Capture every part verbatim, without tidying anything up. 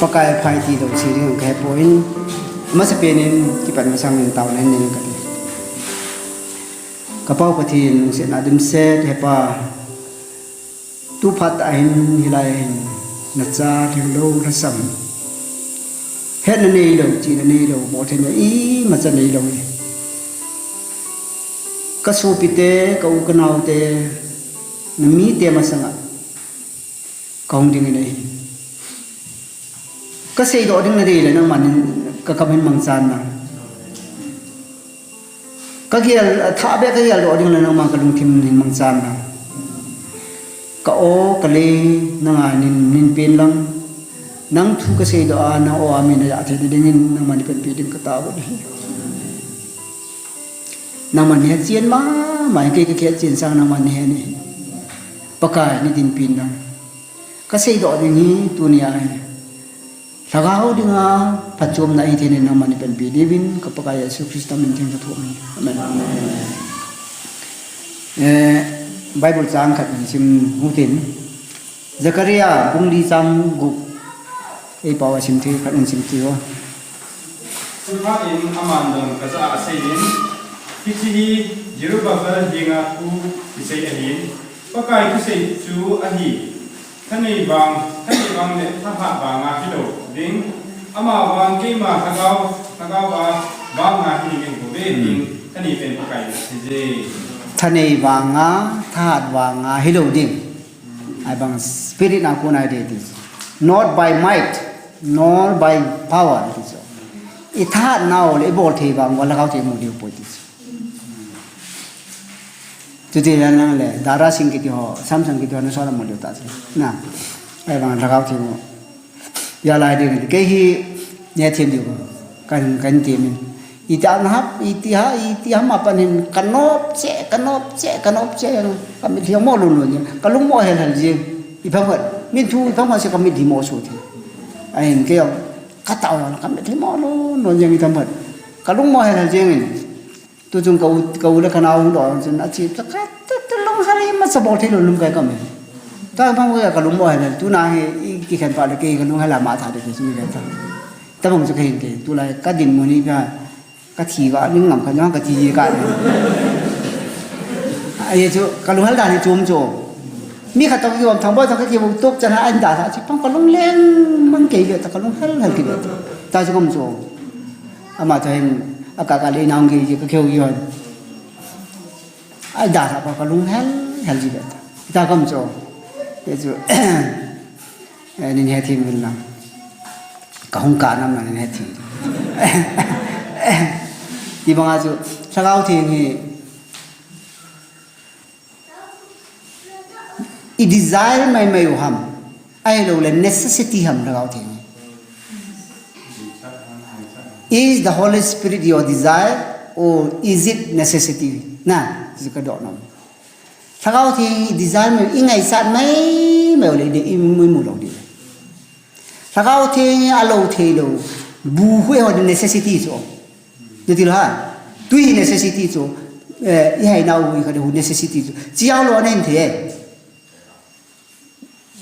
Pakai phai ti lo si ding ka he poi. Masa penin kipat masang in tao nen nen ka ti. Ka pau Pathen lungsetna dimset he pa. Tu phat a hin hilai hin na cha theng lo na sam. He na nei lo, chi na nei lo, mo theng na i ma cha nei lo ni. Ka sopite, ka u ka naote, na mite masanga ka hung ding in ahi. Ka seidoh ding na dei le nangman in ka kam hin mangchan na. Ka gel, tha be ka geldoh ding le nangman ka lungthim hin mangchan na. Ka o, ka le, nanga nin, nin pen lang. Nang thu ka seidoh a, nang o a min a ya thei ding in nangman in panpi ding ka tao ni. Nangman ni he chien ma, ma kei ka kei chien sang nangman ni he ni. Pakai ni din pin dang. Ka seidoh ding hi tunia hi. Lhagao dinga phatchomna i theina nangman in panpi diuvin ka Pakai Jesu Christa min theng ka thum ahi. Amen. Eh, Bible chang khat in sim u tin. Zechariah bung li chang gup. Ei pau a sim thei khat in sim thei o. Chuphat in aman jong ka jah a asei in, hiche hi Zerubbabel henga thu kisei ahin, Pakai thusei chu ahi, thanei vang, thanei vang le thahat vanga hilou ding, ama vang keima lhagao, lhagao a vanga hi ding bou ve, hmm, tin thanei pen Pakai in asei je. Thanei vanga, thahat vanga hilou ding. Ahivang spirit na kona ding ti. Not by might, nor by power ti chu. I thahat nau le i bol thei vang uva Lhagao Theng mu diu poi ti chu. Chuti le nang le, Dara Singh kiti ho, Samson kiti ho, na sona mu diu ta chu. Na, ahivang Lhagao Theng mu. Jalai ding, kei hi, ne thim diu, kan, kan ti min. Iti ham, iti ha, iti ham apan hin, ka nop che, ka nop che, ka nop che, ka mitlhi mo lun lun, ka lung mo hel hel jing. Ipi ham khat, min thu ipi ham khat se ka mitlhi mo su thi. Ahin kei jong, ka tao jong, ka mitlhi mo lun lun jing ipi ham khat. Ka lung mo hel hel jing in. Tu chung ka u, ka u le ka nao hung doh chun, achi, ka, ka, ka, ka lung hel imacha bol thei lou lum kai ka me. Ta bang ka lung mo hel hel, tuna hi, i kikhen pha le kei ka lung hel a ma tha de kei chu mi ve ta. Tabang chu ka hin kei, tulai ka dinmun hi ka, ka thi ka, ning ngam ka, ka thi ka. Ahi chu, ka lunghel dan hi chom chom. Mi khat toh kivom, Thangboi toh ka kivom, tok chan a, an da tha, chi pang ka lung leng mang kei ve ta, ka lunghel hel kei ve ta. Ta chu kom chom. Ama toh hin, a ka ka le nang kei, ka keu yon. An da tha pa ka lunghel hel kei ve ta. Ta kom chom. Ye chu. Eh, nin he thim vil na. Ka hung ka nam na nin he thim. Ti banga chu, Lhagao Theng hi, i desire mai mai u ham. Ahilou le necessity ham Lhagao Theng hi. Is the Holy Spirit your desire or is it necessity? Na, chu ka doh nom. Lhagao Theng hi desire mai, i ngaichat mai mai u le, i mu, i mu lou di. Lhagao Theng hi a lou thei lou. Bu hu e ho necessity chu. Nati lou ha. Tui necessity chu. Eh, i hai nau hu i kha hu necessity chu. Chi a lou na hin thei e.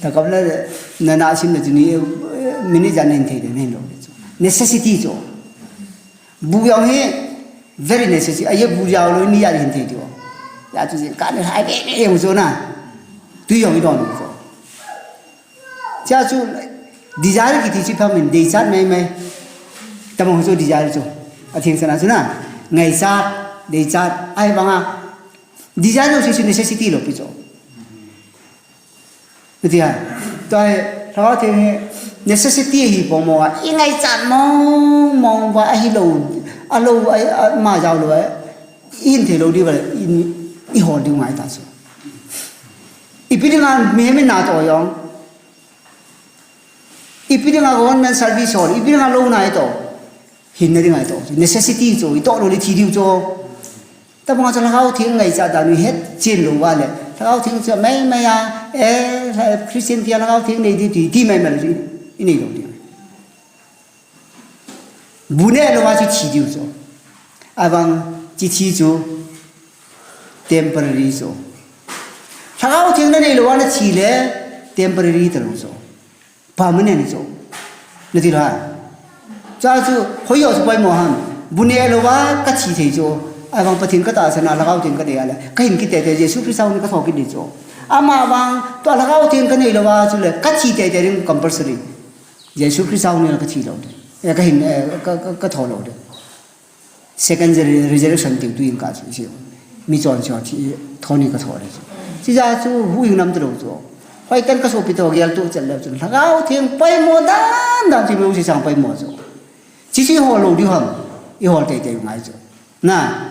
Ta kam la na na sim na chu ni, eh, minute jan na hin thei de na hin lou chu. Necessity chu. Bu jong hi very necessary. Aye bu jao lou ni ya hin thei diu. Ya chu jin ka ne hai be be jong chu na. Tui jong i don chu. Cha chu desire kiti chu pha min deichat mai mai. Tamo chu desire chu. A theng sana chu na. Ngaichat, deichat, ahivanga. Desire chu, chu necessity lou pi chu. Tia, tua hi, Lhagao Theng hi necessity hi pong mong a, i ngaichat mong mong va ahilou, a lou, a, a, ma jao lou, i hin thei lou di va, i, i hol di ngai ta chu. Ipi dinga mihem in na toh jong. Ipi dinga government service hol, ipi dinga lou na i toh. Hinna dinga i toh. Necessity chu, i toh lou le thi diu chu. Tabang chu Lhagao Theng ngaichat dan u het chen lou va le. Lhagao Theng chu mai mai a, eh, Christian tia Lhagao Theng nei di ti, ti mai mai lou chu i nei lou di. Bu ne lou va chu thi diu chu. Ahivang chi thi chu temporary chu. Lhagao Theng na nei lou va na thi le temporary ta lou chu. Permanent chu. Nati lou ham? Chuchu, hoiya chu poimo ham. Bu neh louva kathi thei chu. Ahivang Pathen katahsan a, Lhagao Theng kanei a le, kahin kiti tei, Jesu Christa houin katho kit ding chu. Amavang, tua Lhagao Theng kanei louva chule, kathi tei tei ding compulsory. Jesu Christa houin kathi lou ding. Eh, kahin, eh, ka, ka, katho lou ding. Second re-, resurrection tiu tuin ka chu, chu. Mi chonse ho thi, thoni katho le chu. Chuche chu, huhhing nam talou chu. Hoitah in kasopi toh gel tuchet leu chun. Lhagao Theng poimo dan dan chu, mi u si sang poimo chu. Chuche chu ihol lou diu ham. Ihol tei tei ngai chu. Na.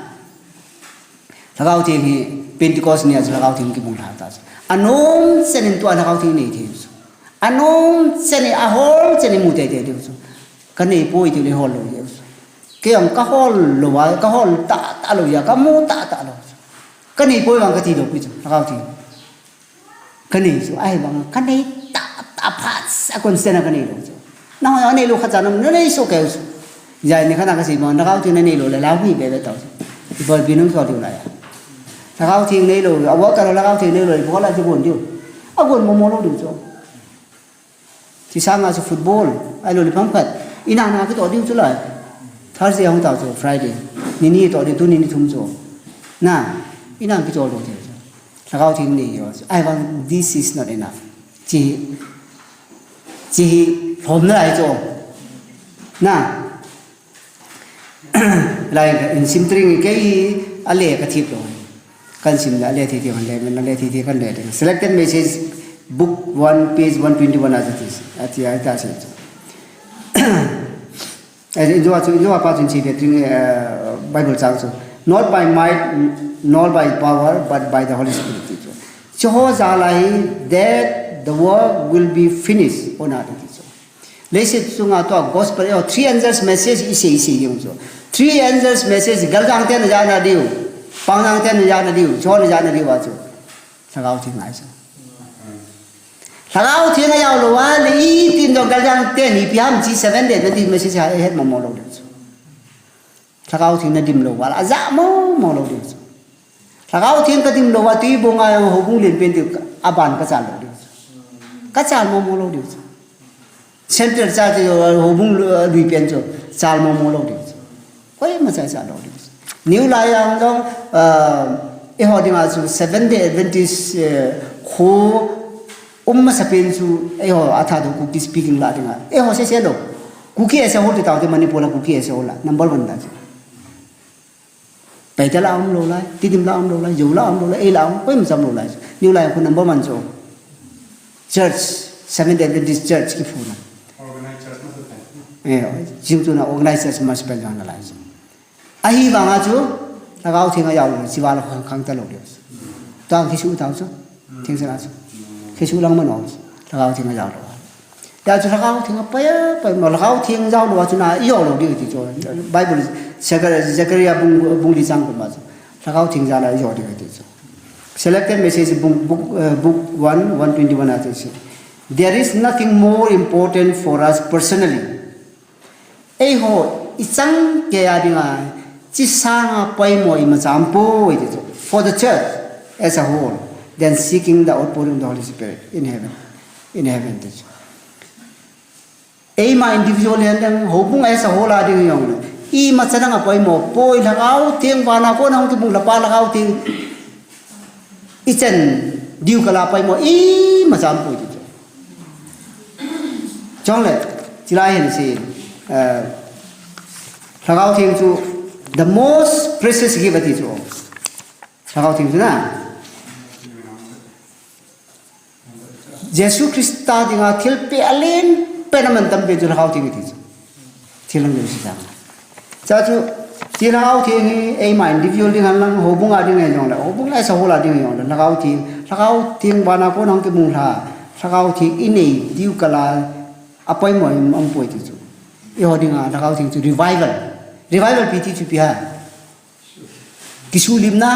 Lhagao Theng hi Pentecost nia chu Lhagao Theng kibung lha ta chu. Anom chen in tua Lhagao Theng nei thei chu. Anom chen in, ahol chen in imu tei tei diu chu. Kanei poi tiu le hol lou diu chu. Kei jong kahol lou a, kahol tahtah lou a, kamu tahtah lou chu. Kanei poi vang kati lou pi chu, Lhagao Theng. Kanei chu, ahivang kanei tahtah phat sa kon sena kanei lou chu. Nangho jong nei lou khat cha nam, nanei soh kei u chu. Jani khat na kasei mo, Lhagao Theng nanei lou le, lau hi be be tau chu. Ipi pi nung so diu lai a. Lhagao Theng nei lou, a worker Lhagao Theng nei lou, ipi la chu gon diu. Agon mo mo lou diu chu. Chu sanga chu football, ahilou le pam khat. Inam a kitoh diu chu lai. Thursday hung tau chu Friday. Ni ni toh diu, tuni ni thum chu. Na, inam kitoh lou diu chu. Lhagao Theng nei diu chu. Ahivang, this is not enough. Chu, chu lhomna lai chu. Na. Lai in sim tring kei a le kathip lou. Kan sim le a le thei thei kan le, men a le thei thei kan le ding. Selected message, book one, page one twenty-one as it is. Ati, ati, ati. Eh, in jo chu, in jo pa chun chi ve tring, eh, Bible chang chu. Not by might, nor by power, but by the Holy Spirit, ti chu. Chu ho jal a hi, that the work will be finished. Ona ti chu. Leiset chunga tua gospel, eh, three angels message isei, isei ding chu. Three angels message, galjang ten jana diu, pangjang ten jana diu, chon jana diu a chu. Lhagao Theng ngai chu. Lhagao Theng ajao lou a, le itin jong galjang ten ipi ham chu Seventh-day Adventist message a het mo mo lou diu chu. Lhagao Theng nadim lou a, aja mo mo lou diu chu. Lhagao Theng kadim lou a, tui bong a jong houbung len pen diu, aban kachal lou diu chu. Kachal mo mo lou diu chu. Center cha chu houbung lui pen chu, chal mo mo lou diu chu. Koima cha cha lou diu chu. New lai a jong, ah, eiho dinga chu Seventh-day Adventist, eh, kho um masa pen chu, eiho a Thadou Kuki speaking la dinga. Eiho sese lou. Kuki as a whole ti tau te Manipur a Kuki as a whole la. Number one la chu. Paite la um lou lai, Tedim la um lou lai, Zou la um lou lai, ei la um, koima cha um lou lai. New lai khu number one chu. Church, Seventh Adventist Church kiphuna. Organized church masa pen. Eh, jing chu na organized church masa pen jong na lai chu. Ahivanga chu, Lhagao Theng ajao lou, chiva la khang, khang ta lou diu. Tuang kisuh tau chu. Theng sela chu. Kisuh lang mano. Lhagao Theng ajao lou. Hijeh chun Lhagao Theng apai, apai, ma Lhagao Theng jao lou a chu na, ijao lou diu ti chu. Bible, Zechariah, Zechariah bung, bung li chang kum a chu. Lhagao Theng jao lou a ijao diu ti chu. Selected message book, book, eh, book one, one twenty-one a chu. There is nothing more important for us personally. Eiho, ichang kei a dinga, chu sanga poimo imacha umpoi ti chu. For the church as a whole, then seeking the outpouring of the Holy Spirit in heaven, in heaven ti chu. Eima individual hen ding, houbung as a whole a ding jong le. Imacha dang apoimo poi, Lhagao Theng vana kona hung kibung lhapa Lhagao Theng. Ichan diu kala poimo, imacha umpoi ti chu. Chule, chulai hin si, eh, Lhagao Theng chu the most precious gift ati chu. Lhagao Theng chu na. Jesu Christa dinga thilpeh alen pen aman tam pen chu Lhagao Theng ati chu. Thil lang ding si ta. Chuche chu, chu Lhagao Theng hi, eima individual ding hen lang, houbung a ding hen jong le, houbung as a whole a ding hen jong le, Lhagao Theng, Lhagao Theng vana kona hung kibung lha, Lhagao Theng inei diu kala, apoimo um, umpoi ti chu. Eiho dinga, Lhagao Theng chu revival. Revival ipi ti chu ipi ham. Kisulimna,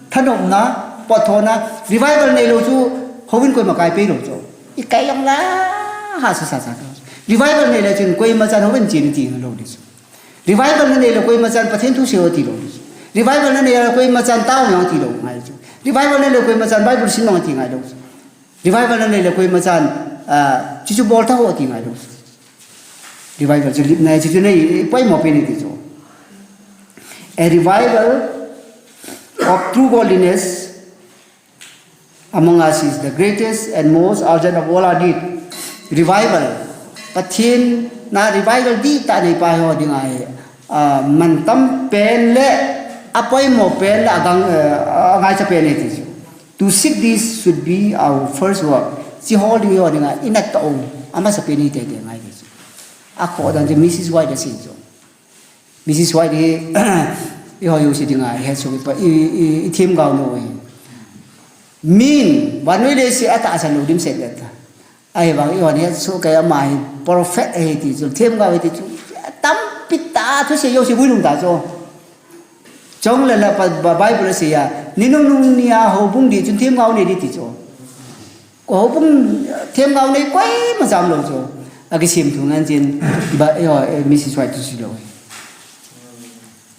thanopna, pothona, revival neilou chu, houin koima kai pei lou chu. Ikai jong la, ha sa sa sa. Revival neile chun koima chan houin chen ti lou di chu. Revival nanei le koima chan Pathen thu seiyo ti lou di chu. Revival nanei le koima chan tao jong ti lou ngai chu. Revival nanei le koima chan Bible sim jong ti ngai lou chu. Revival nanei le koima chan, ah, chuchu bol tao ti ngai lou chu. Revival chu lipna chu chu nei poimo pen e ti chu. A revival of true godliness among us is the greatest and most urgent of all our need. Revival. Pathen na revival dihtah nei pa ho ding ahi. Ah, mantam pen le apoimo pen le agang, eh, angaicha pen e ti chu. To seek this should be our first work. Chi ho ding ho ding a, ina to, amasa pen e te te ngai ti chu. Akhoh dan chu Missus White asei chu. Missus White hi, eiho jouse dinga, ihet sung ipa, i, i, i themgao nu ahi. Min, vannoi leiset a tahsan lou dimset le ta. Ahivang eihon het sung kei ama hi prophet ahi ti chu, themgao ahi ti chu, tampi tah thusei jouse vui lhung ta chu. Chule la pa, pa Bible asei a, ni nungnung nia houbung ding chun themgao nei ding ti chu. Houbung themgao nei koima jam lou chu. Akisem thu ngen chin, ba, eh, eh, Missus White chu sei lou.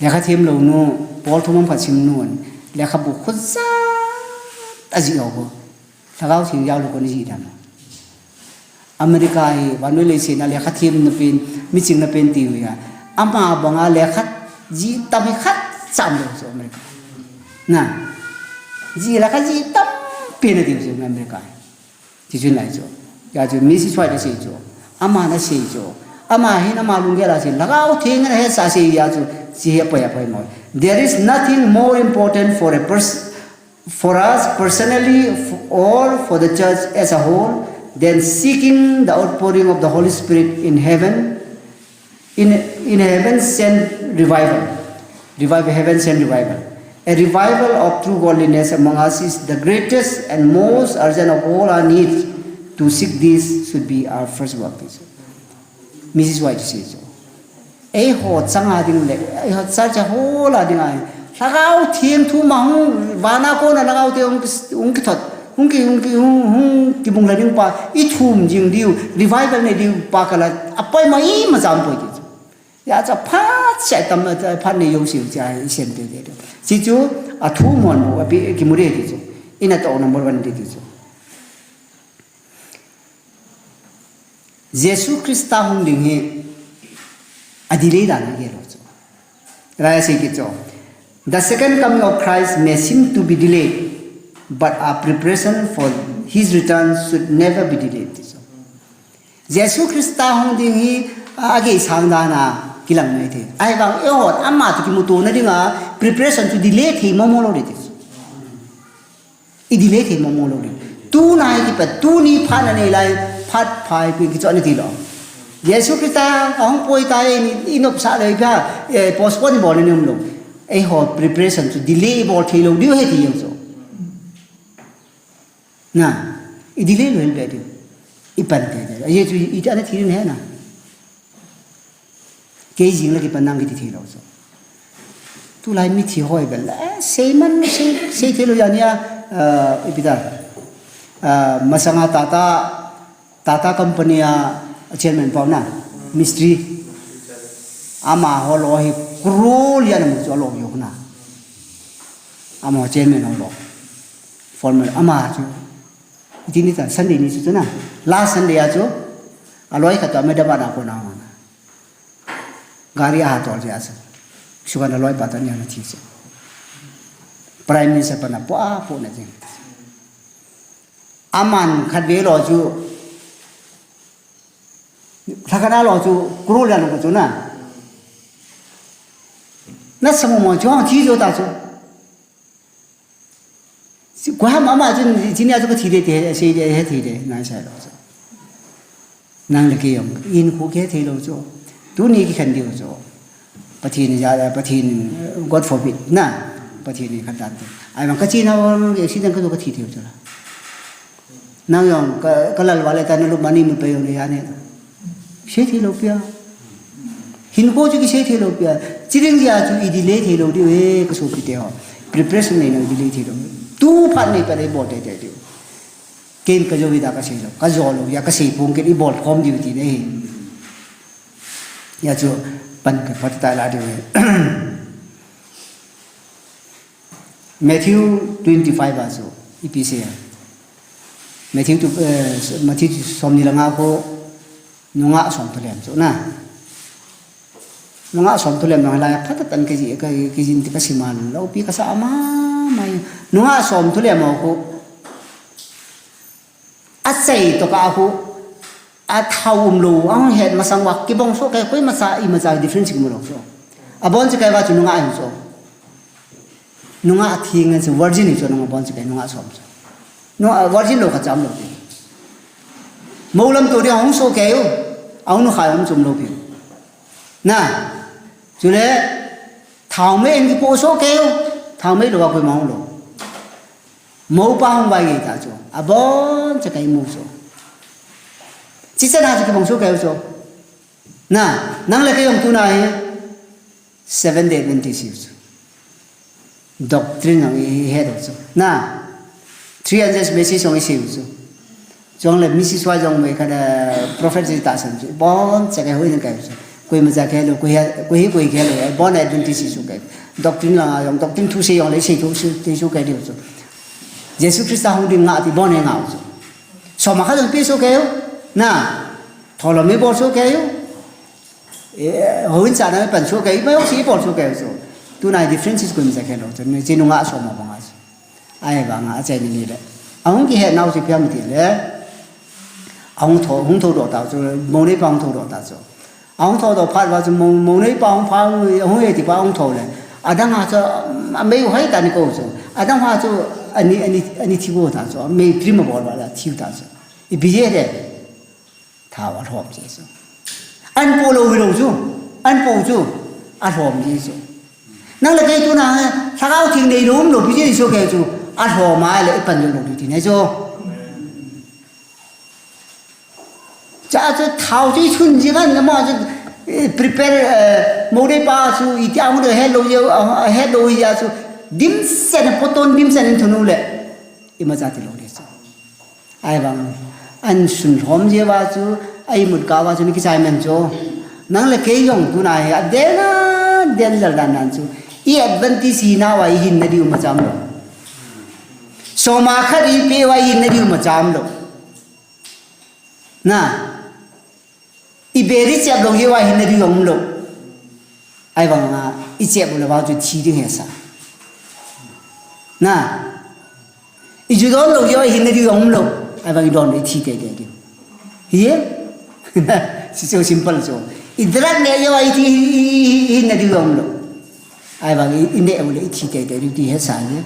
Lekha them lou nu, Paul thu mong phat sim nu, lekhabu khojat ajih lou bu. Lhagao Theng jao lou kon jih dam. America hi, vannoi leiset a lekha themna pen, michingna pen ti u ahi. Ama banga lekha jih tam hi khat cha um lou chu America. Na. Jih lekha jih tampi ana thei chu America. Ti chun lai chu. Hijeh chun Missus White asei chu. Ama ana sei chu. Ama hin ama lunggel a sei. Lhagao Theng in ahetsah asei hijeh chun. Chi hi apoi apoi mo. There is nothing more important for a person, for us personally, f-, or for the church as a whole, than seeking the outpouring of the Holy Spirit in heaven, in, in heaven sent revival. Revival, heaven sent revival. A revival of true godliness among us is the greatest and most urgent of all our needs. To seek this should be our first work. Missus White asei chu. Eiho chang a ding le, eiho church a hol a ding ahi. Lhagao Theng thu ma hung, vana kona Lhagao Theng hung ki, hung kithot, hung ki, hung ki, hung, hung kibung lha ding pa, ithum jing diu, revival nei diu pa kala, apoimo ima jam poi ti chu. Hijeh chun phat seh tam, phat nei jouse chu ahi, isem te te. Chi chu, athu mon bu, api, kimu de ti chu. Ina to number one ti chu. Jesu Christa hung ding hi a delay dan a gel lou chu. Lai a sei kit chu. The second coming of Christ may seem to be delayed, but our preparation for his return should never be delayed. Jesu Christa hung ding hi a, a gei sang dan a kilang mai thei. Ahivang eiho ama toh kimuto na ding a preparation chu delay thei momo lou ding. I delay thei momo lou ding. Tuna hi kipat, tuni phat na nei lai, phat pha hi kichon na ti lou. Jesu Christa ahung poi tai, i nopsah lou pia, eh, postpone bol na ni um lou. Eiho preparation chu delay bol thei lou diu ahi ti jong chu. Na, i delay lou hel be diu. I pan te te. Ajeh chu i ta na thi ni he na. Kei jing le kipan nang kiti thei lou chu. Tulai mithi hoi bel, eh, sei man, sei, sei thei lou jeh a nia, eh, ipi ta, eh, masanga Tata, Tata company a chairman pau na, mistri. Amaho lou hi crore li ana mu chu alou jong na. Amaho chairman ho lou. Former ama chu. Iti ni ta Sunday ni chu chu na. Last Sunday a chu. Aloi khat toh madam ana ko na ho na. Gari aha tol jeh a chu. Sukan aloi pa toh nia ana thi chu. Prime Minister pa na po a po na jing. Aman khat ve lou chu. Lhakhat a lou chu. Crore li ana ko chu na. Na sa mo mo chu, thi jo ta chu. Si, ko ham ama chun, chini a chu ka thi de te, sei de, he thi de, ngai sai lou chu. Nang le kei jong, in khu kei thei lou chu. Tuni kikhen diu chu. Pathen ja, Pathen, God forbid, na. Pathen in khat dan te. Ahivang ka china vang, accident ka tu ka thi thei chu la. Nang jong, ka, ka lal vale ta na lu mani mun pe jong le ya ne. Sei thei lou pia. Hinkho chu kisei thei lou pia. Chi ding jeh a chu i delay thei lou diu he, ka sopi te ho. Preparation nei na i delay thei lou. Tu phat nei pa nei bol te te diu. Ken ka jo vida ka sei lou. Ka jo lou, ya ka sei pong ken i bol khom diu ti nei. Ya chu pan ka phat ta la diu he. Matthew twenty-five a chu, ipi sei a. Matthew tu, eh, Matthew chu som ni le nga ko, nunga som to lem chu na. Nungah som thu le mo lai phatah tan kiji, ka, kijin ti ka siman lo pi ka sa ama mai. Nungah som thu le mo ko. Achai to ka ko. Athao um lo, ahung het masang uva kibong so ka koi masa i masa difference kimu lo so. Abon se ka va chu nungah ahi so. Nungah atheng ngen chu virgin hi chu nungah bon chu kei nungah som chu. Nungah virgin lo khat cham lo pi. Moulam to ding ahung so kei u. Ahung nu khai um chom lo pi. Na. Chule thao mei en kipo so kei u. Thao mei lo a koi ma hung lo. Mou pa hung vai gei ta chu. Abon chu kei mu so. Chi sa na chu kibong so kei u so. Na, nang le kei jong tuna hi. Seventh Day Adventist hiu chu. Doctrine jong i het u chu. Na, three hundred message jong i sei u chu. Chule Missus White jong mei khat, eh, prophet ji tahsan chu. Bon, cha kei hoi na kei chu. Koima cha kei lo, koi hi, koi hi koi kei lo. Bon Adventist chu kei. Doctrine lang jong, doctrine thu sei jong le sei thu sei, sei chu kei diu chu. Jesu Christa hung ding nga ti bon e nga u chu. Soma kha jong pi chu kei u. Na, tholam mi bol chu kei u. Eh, houin cha na pan chu kei, mai hou si bol chu kei chu. Tuna difference is koima cha kei lo. Chu ni chi nungah som ma banga chu. Ai banga a chai ni ni le. Ahung kihe nau chi phiam ti le. Ahung tho, hung tho do ta chu, mou nei pa hung tho do ta chu. Ahung tho do phat va chu mou, mou nei pa hung pha hung, hung e ti pa hung tho le. Adang ha chu, a mei hoi ta ni ko chu. Adang ha chu, ani, ani, ani thi bo ta chu. Mei trim bol va la thi ta chu. I bi je de. Thao a lhom ji chu. An po lo hi lo chu. An po chu. A lhom ji chu. Nang le kei tuna, Lhagao Theng nei lo um lo pi je so kei chu. A lhom a le i pan lo lo ti ne chu. Cha chu thao chu i chun ji ngan le mo chu, eh, prepare, eh, mou nei pa chu i ti a mu de het lo je, ah, het lo ja chu. Dim sen poton dim sen thunu le. I ma cha ti lo le chu. Ai vang, an sun lhom je va chu, ai mut ka va chu ni kichai men chu. Nang le kei jong tuna hi, a den a, den lal dan dan chu. I Adventist hi na va i hin na diu ma cham lo. Soma khat i pe va i hin na diu ma cham lo. Na. I beri chep lo, ye wa hin na di jong um lo. Ai vang a, i chep lo va chu thi ding he sa. Na. I ju don lo, ye wa hin na di jong um lo. Ai vang i don i thi te te di. Ye? Si so simple so. I drug ne ye wa i thi, i, i, i, hin na di jong um lo. Ai vang i, i ne u le i thi te te di ti he sa ye.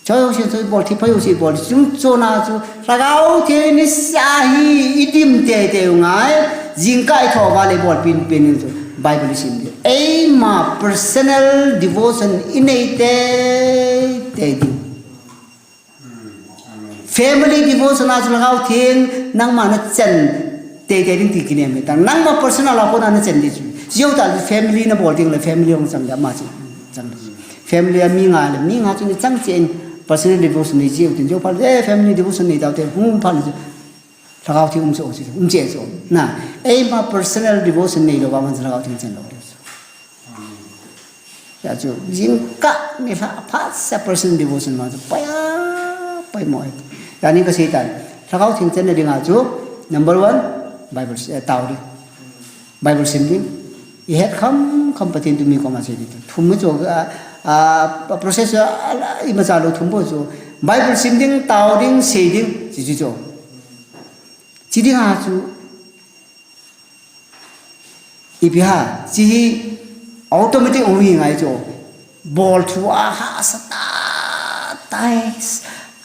Choi ho si choi bol, thi phai ho si bol, chung chona chu, Lhagao Theng ni sa hi, i dim te te u ngai, jingkah i tho va le bol pin pin u chu, Bible sim di. Eima personal devotion i nei te te di. Family devotion a chu Lhagao Theng, nangma na chan te te ding ti kinem he ta. Nangma personal a kona na chan di chu. Jio ta family na bol ding le family hung chang da ma chu. Chang. Family a mi nga le, mi nga chu ni chang chen personal devotion nei jio tin jio phal, eh, family devotion nei tau te, hung phal chu. Lhagao Theng um chu, um chu, um che chu. Na, eima personal devotion nei lo ba man Lhagao Theng chen lo. Ya chu, jingkah ni lha, pha sa personal devotion ma chu, paya, pai mo. Ya ni ka sei tan. Lhagao Theng chen na ding a chu, number one, Bible, eh, tao ding. Bible sim ding. I het kham kham Pathen tu mi koma sei ding. Thum mi chu, a, a, process, a, a, i ma cha lo thum bo chu. Bible sim ding, tao ding, sei ding, chi chi chu. Chi ding a chu. I pi ha, chi hi automatic ong hi ngai chu. Bol thu a ha sa ta, tai,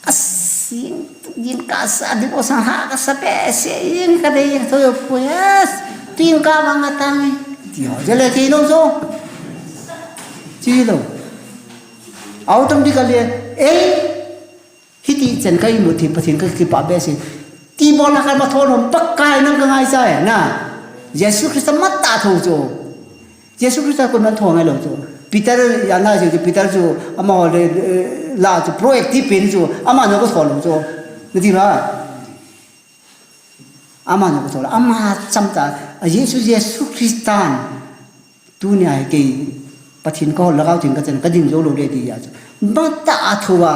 a sing, yin ka sa, di ko sa ha ka sa pe, se yin ka de yin to yo pu yes. Tin ka bang a tang. Ti ho, je le ti lo so. Ti lo. Automatically, eh, hiti chen ka imut hi Pathen ka kipah be se. Ti bol na ka ma thon hom Pakai nang ka ngai sa e na. Jesu Christa ma ta tho chu. Jesu Christa ko man thong lo chu. Peter ya na chu, Peter chu ama ho le, eh, la chu proactive pen chu ama no ko thong lo chu. Ni ti ba. Ama no ko thong lo. Ama cham ta. A Jesu, Jesu Christa. Tunia hi kei Pathen ka hol Lhagao Theng ka chen ka ding jou lou le ti a chu. Bata a thu a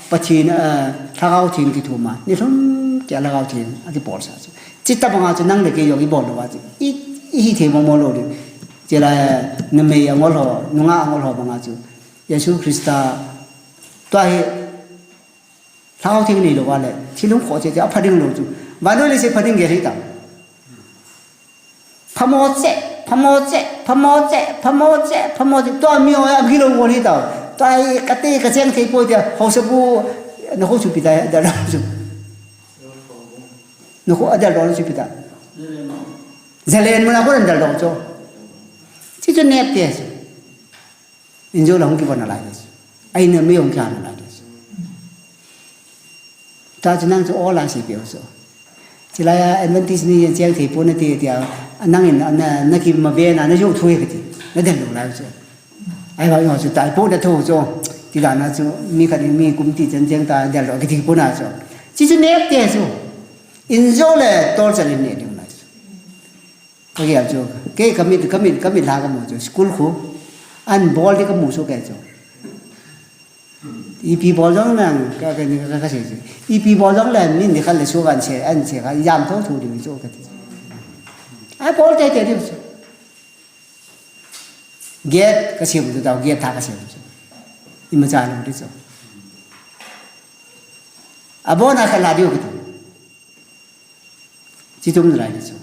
Pathen, eh, Lhagao Theng kithum a. Ni lhum kei a Lhagao Theng a kibol sa chu. Chita banga chu nang le kei jong i bol lou a chu. I, i hi thei mo mo lou ding. Chule numei angol ho, nungah angol ho banga chu Jesu Christa tua hi Lhagao Theng neilou vale, thil hung khoh cheh cheh a pha ding lou chu. Vannoi leiset pha ding gel hita. Phamo cheh, phamo cheh, phamo cheh, phamo cheh, phamo cheh. Tua mi ho a gilou gol hita. Tua hi kate kacheng thei poi tia, haosapu, nakho chu ipi ta, adel doh chu. Nakho adel doh chu ipi ta. Zalen muna kho adel doh chu. Chi chu nep te chu. Injo la hung kivon nalai le chu. Aina mi hung kihan nalai le chu. Ta chu nang chu o la si peh u chu. Chulai a Adventist ni jen cheng thei pon nati tia, nangin na, na kima ve na, na jou thu e kati. Na del lou lai chu. Ahivang chu tai pon na thu chu. Ti dan a chu mi khat in mi kum ti chan cheng ta del lou kiti pon na chu. Chi chu nep te chu. Injo le tol chan in ne ding lai chu. Ka gel chu, kei ka mit, ka mit, ka mit lha ka mu chu, school khu, an bol di ka mu chu kei chu. Ipi bol jong nang, ka, ka, ka, ka sei chu. Ipi bol jong le, min di khat le su kan che, an che, ka jam tho thu di chu ka ti. Ai bol te te di chu. Gate ka sei bu chu tau, gate tha ka sei bu chu. Ima cha lu di chu. Abon a ka la di u ka ti. Chi tum nalai di chu.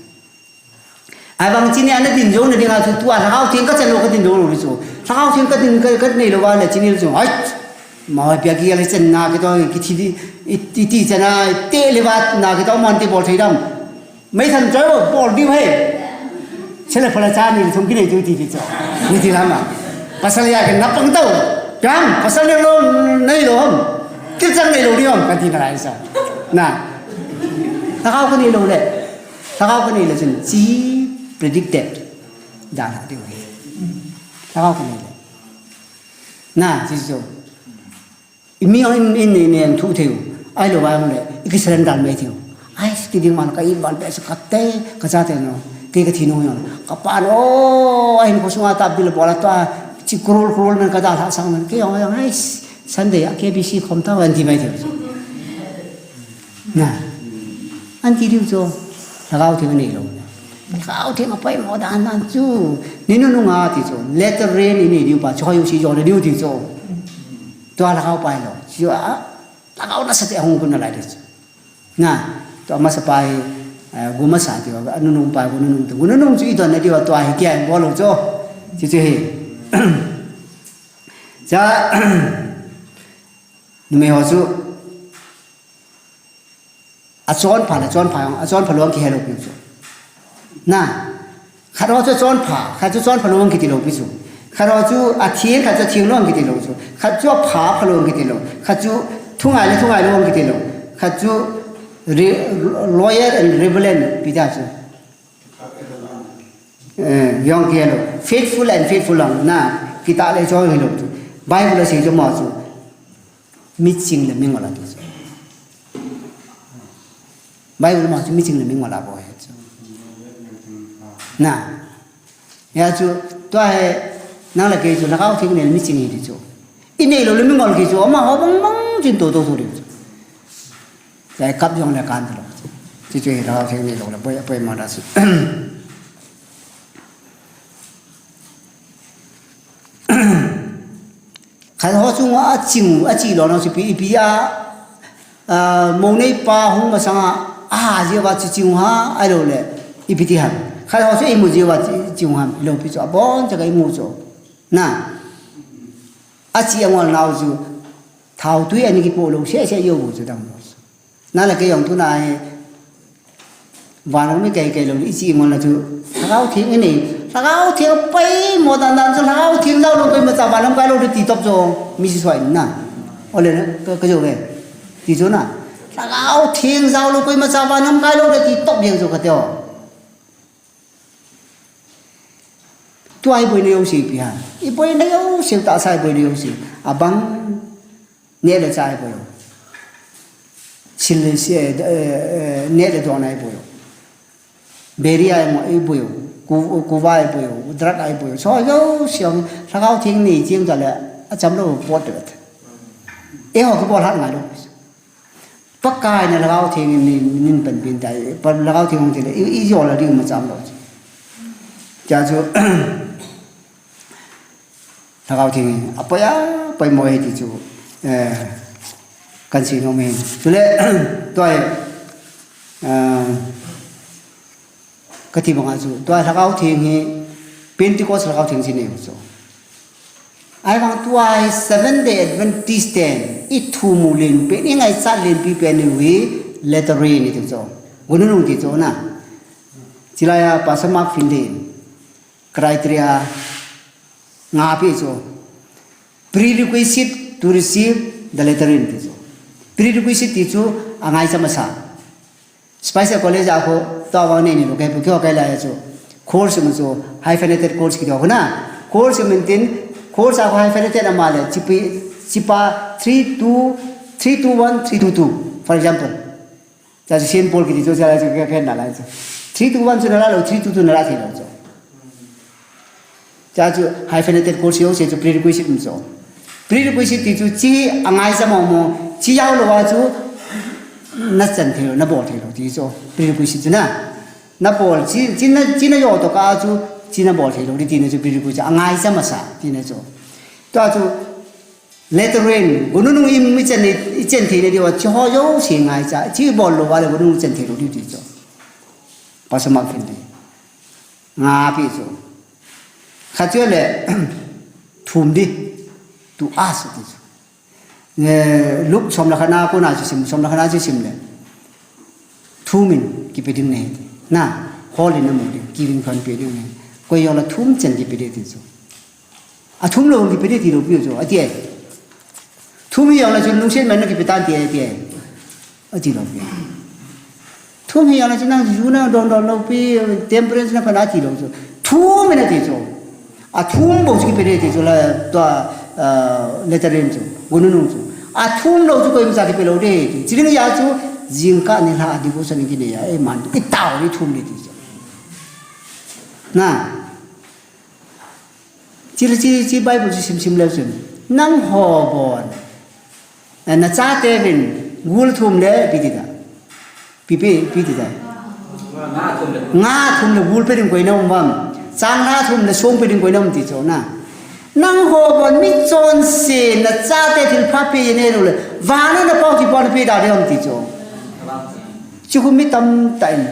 Ahivang chini ana din jou na dinga chu tua Lhagao Theng ka chan lou ka din jou lou di chu. Lhagao Theng ka din ka, ka neilou vale chini chu. Hai. Ma pia ki ale chan na ki to ki thi di, i, i ti chan a te le va na ki to mon ti bol thei dam. Mai than choi bol di hai. Chele phala cha ni thum ki nei tu ti ti chu. Ni ti lama. Pasal ya ke na pang tau. Kam pasal ne lou neilou ham. Kil chang neilou di ham ka ti nalai sa. Na. Lhagao ka neilou le. Lhagao ka neilou chun chi predicted. Da la di. Lhagao ka neilou. Na, chi chu. I mi in, in, in, in thu thei u. Ahilou vang le, i ki surrender mai thei u. Ai, ki ding man ka i bal be sa ka te, ka cha te no. Kei ka thi nung jong. Ka pa no, ai, ko sunga ta bil bol a tua, chi crore, crore man ka da lha sang man. Kei jong, jong, ai, Sunday a K B C khom ta, an ti mai thei u. Na. An ti diu chu. Lhagao Theng neilou. Lhagao Theng a poimo dan dan chu. Ni nunung a ti chu. Latter rain i nei diu pa, chu hoi u si jo le diu ti chu. Tua lhagao pai lou. Chu a, lhagao nasa te hung kun nalai di chu. Na, tua masa pai, eh, gu masa ti, a nunung pai, gu nunung ti. Gu nunung chu i don na di tua hi kia bol lou chu. Chi chu hi. Cha, numei ho chu. A chonpha le chonpha jong, a chonpha lou kihe lou piu chu. Na, khat ho chu chonpha, khat chu chonpha lou kiti lou pi chu. Khat ho chu a theng, khat chu theng lou kiti lou chu. Khat chu a pha pha lou kiti lou. Khat chu thungai le thungai lou kiti lou. Khat chu re-, loyal and rebellion pi ta chu. Eh, jong kihe lou. Faithful and faithful lang na. Kita le chon hi lou chu. Bible a sei chu mo chu. Miching le mingol a ti chu. Bible ma chu miching le mingol a bol ahi chu. Na. Hia chu, tua hi, nang le kei chu, Lhagao Theng nei le miching hi ti chu. I neilou le mingol kei chu, amaho bang bang chin to to thu di chu. Chai kap jong le kan ta lou. Chi chu hi Lhagao Theng neilou le, poi, poi ma da chu. Khat ho chunga a ching u, a chi lou nau chu ipi, ipi a, a, mou nei pa hung masanga, a ha jeh uva chi ching u ham, ahilou le, ipi ti ham. Khat ho chu imu jeh uva chi, ching u ham, lou pi chu, abon cha ka imu chu. Na, a chi angol nau chu, thao tui ani kipo lou, se se jou bu chu dang lou. Na le kei jong tuna hi, Van mi kei kei lou, i chi ngol na chu, Lhagao Theng i nei, Lhagao Theng poimo dan dan chu, Lhagao Theng jao lou koima cha van lam kai lou di ti top chu, mi si suai na. Ole na, ka, ka jo ve. Ti chu na. Lhagao Theng jao lou koima cha van lam kai lou di ti top jeng chu ka teo. Tua i boina jouse ipi ham. I boina jouse, tahsa i boina jouse. Abang. Neh le chah i boi u. Sil le si, eh, eh, eh, neh le don a i boi u. Biri a i mo, i boi u. Ku, kuva i boi u. Drug a i boi u. So, jouse, Lhagao Theng nei ching ta le, acham lou pot te. Eiho kibol hat ngai lou. Pakai na Lhagao Theng in nei, nin pan pin tai. Pa Lhagao Theng hung ti le, i, i jo la ding ma cham lou. Cha chu, Lhagao Theng hi apoi a, poimo ahi ti chu, eh, kan sei nom ahi. Chule, tua hi, eh, kati banga chu, tua Lhagao Theng hi Pentecost Lhagao Theng chu nei u chu. Ahivang tua hi Seventh Day Adventist ten i thum u len pen, i ngaichat lenpi pen u hi latter rain i ti chu. Gununung ti chu na. Chulaiya Pastor Mark Finley in criteria nga ape chu. Prerequisite to receive the latter rain ti chu. Prerequisite ti chu angaicha masa. Spicer College a khu, tua vang nei ni lou, kei pu kei ho kei lai chu. Course mun chu, hyphenated course kiti ho na. Course mun tin, course a khu hyphenated ama le, chipi, chipa three two, three two one, three two two, for example. Cha chu Saint Paul kiti chu, cha chu kei kei na lai chu. Three two one chu na la lou, three two two na la thei lou chu. Cha chu hyphenated course jouse chu prerequisite um chu. Prerequisite ti chu chi angaichat mo mo, chi yao lou a chu na chan thei lou, na bol thei lou ti chu. Prerequisite chu na. Na bol, chi, chi na, chi na yo to ka chu, chi na bol thei lou ti na chu prerequisite, angaicha masa ti na chu. Tua chu latter rain, gununung i mi chan ni, i chan thei na diu a, chi ho jouse ngaicha, chi bol lou a le gununung chan thei lou ti chu. Pastor Mark Finley. Nga ape chu. Khat chu le, thum di, to ask ti chu. Eh, Luke som le khat na kona chu sim, som le khat na chu sim le. Thum in kipe ding nei ti. Na, hol in na mu ding, giving khon pe ding nei. Koi jong le thum chan kipe ding ti chu. Athum lou kipe ding ti lou pi chu, ati e. Thum hi jong le chun lungset man na kipe tan ti e, ati e. Ati lou pi. Thum hi jong le chun nang ju na don don lou pi, temperance na pha na ti lou chu. Thum in ati chu. Athum bou chu kipe ding ti chu la tua, ah, latter rain chu. Gununung chu. Athum lou chu koima cha kipe lou ding ti. Chi ding a chu jingkah nilhah devotion kinei a, eh, man. I tao ni thum ni ti chu. Na. Chi, chi, chi Bible chu sim sim leu chun. Nangho bon. Eh, na chateuvin gul thum le ipi ti ta. Ipi, ipi, ipi ti ta. Nga thum le gul pe ding koi na um vem. Changlhah thum le song pe ding koi na um ti chu na. Nangho bon mi chonse na chate thilpha pe nei lou le. Vana na pao thilpha na pe da ding um ti chu. Chu khu mi tamtah in.